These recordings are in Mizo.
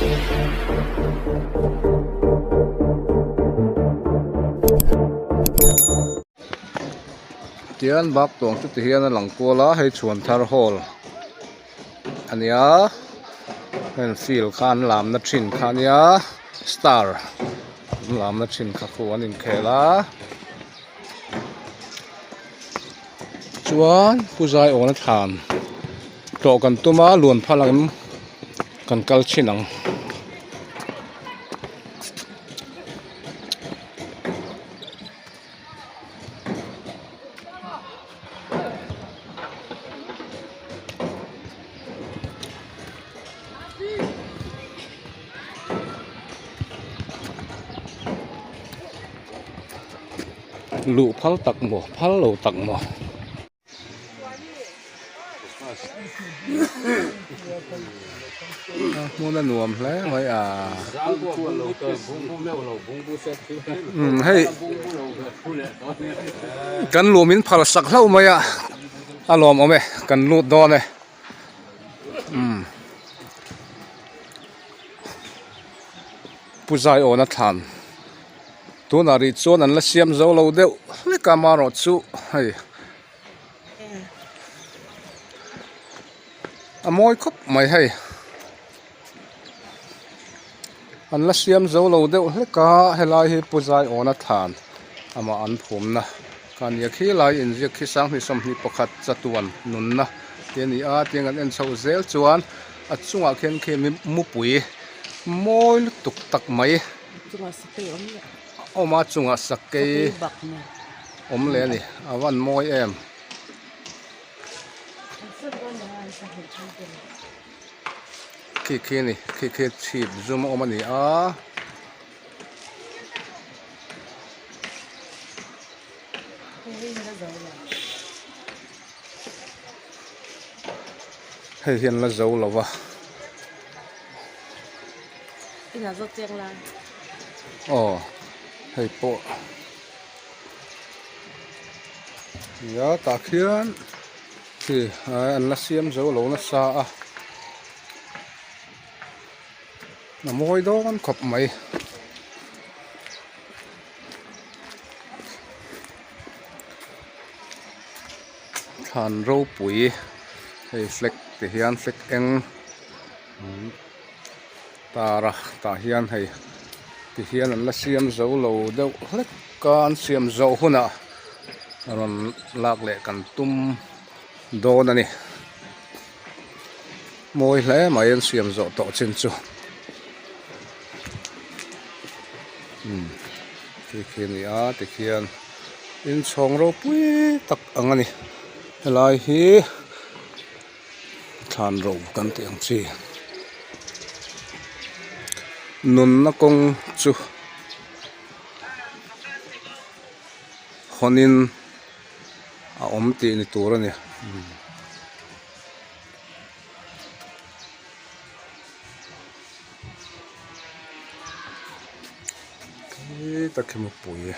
Tian bak tawng chu ti hian a lang kual a hei chhuan thar hall a nia heng field kha an lamna thin kha a nia star an lamna thin kha khu an inkhel a. Chuan pu Zaiawna thlan tlawh kan tum a luan phal ang em kan kal chhin ang. Luh phal tak maw phal lo tak maw. A hmun a nuam hle mai a umm hei kan luh min phal sak hlauh mai a a lawmawm e kan lut dawn e umm Pu Zaiawna thlan. Tunah rih chuan an la siam zo lo deuh hlek a amaherawh chu hei a mawi khawp mai hei an la siam zo lo deuh hlek a helai hi Pu Zaiawna thlan amah an phumna ka nia khi lai inziak khi sanghnih 21 chatuan nunna te a ni a tiang an en chhoh zel chuan a chungah khian khi mupui mawi lutuk tak mai. Chungah sakei awm leh. Awm a chungah sakei awm leh a ni a van mawi em. Khi khi a ni khi khi chhip zum a awm a ni a. Hei hian la zo lo va. Aw hei pawh nia tah khian khi an la siam zo lo nasa a a mawi dawn khawp mai. Thlan ropui hei flag ti hian flag eng tar a tah hian hei ti hian an la siam zo lo deuh hlek a an siam zawh hunah rawn lak leh kan tum dawn a ni mawi hle mai an siam zawh tawh chin chu umm khi khi a ni a tikhian inchhawng ropui tak ang a ni helai hi. Thlan ro kan tih ang chi nunna kawng chu hawnin a awm tih ni tur a ni. Khi tak hi mupui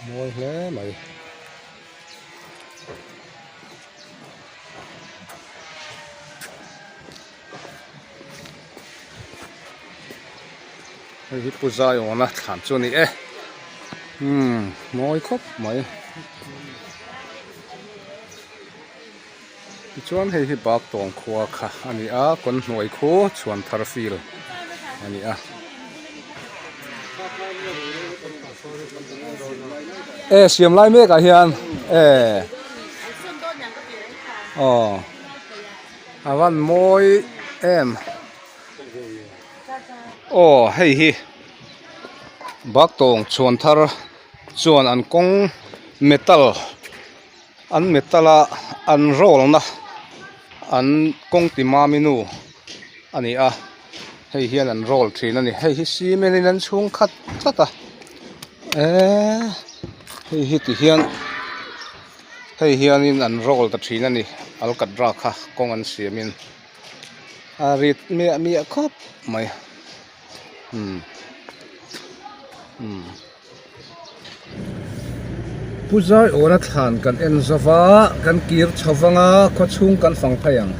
mawi hle mai. Hei hi Pu Zaiawna thlan chu a ni e umm mawi khawp mai. Tichuan hei hi Baktawng khua kha a ni a kawn hnuai khu chhuan thar field a ni a. E siam lai mek ah hian e aw a van mawi em aw hei hi Baktawng chhuan thar chuan an kawng metal. An metal a an roll na an kawng ti mami nu a ni a hei hian an roll thin a ni hei hi cement in an chhung khat tlat a eee hei hi ti hian hei hianin an roll ta thin a ni alkatra kha kawng an siam in a rit miah miah khawp mai umm umm. Pu Zaiawna thlan kan en zova kan kir chho vang a khaw chhung kan fang phei ang.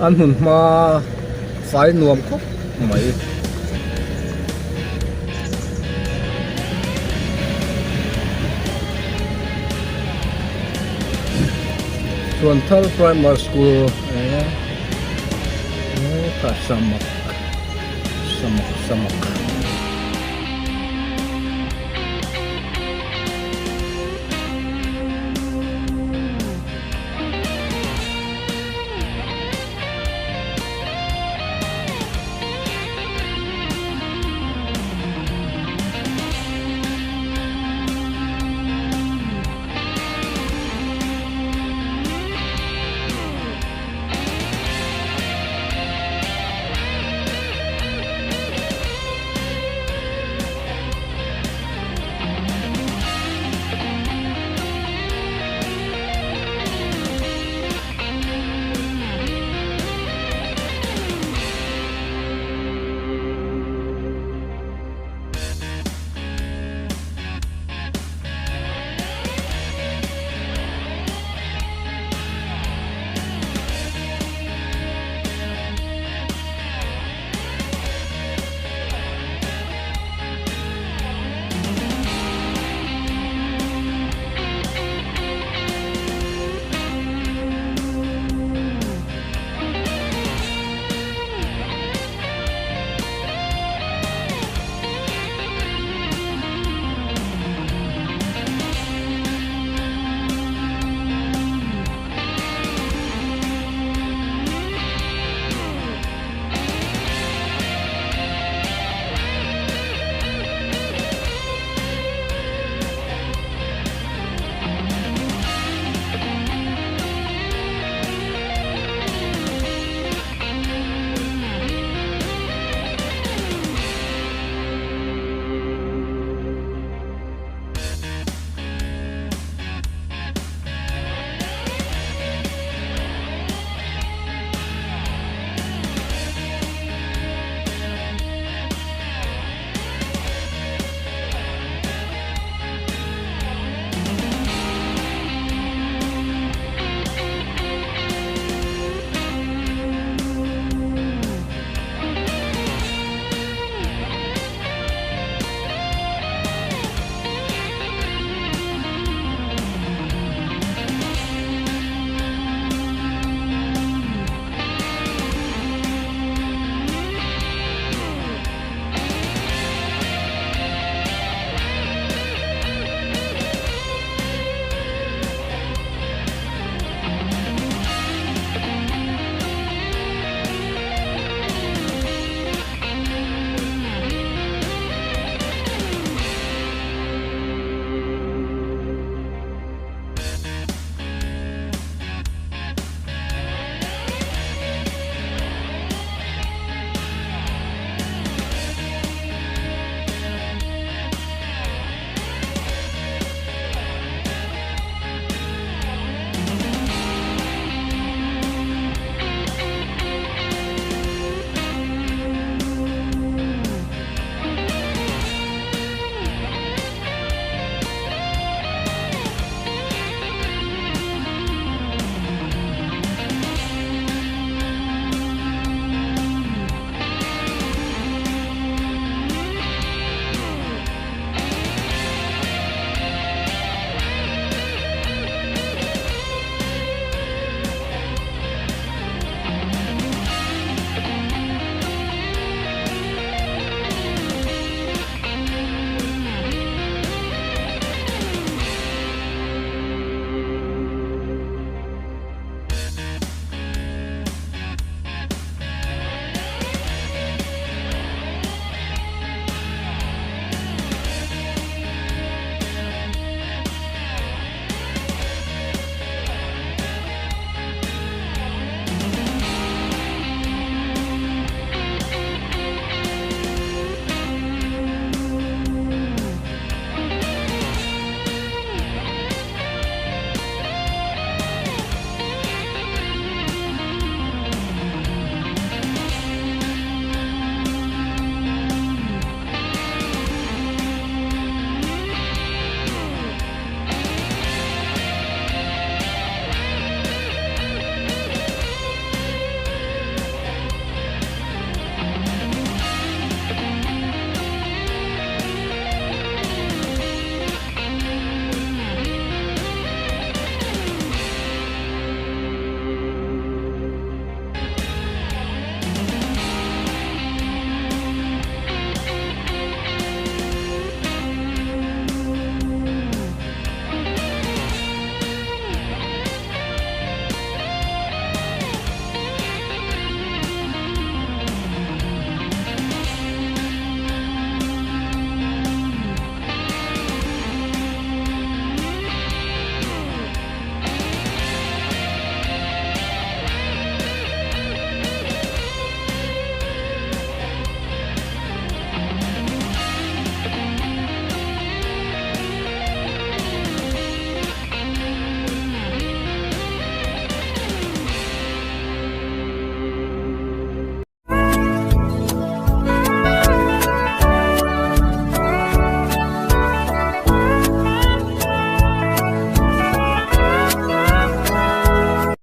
An hmun hma fai nuam khawp mai. Chhuanthar Primary School eh samak samak samak.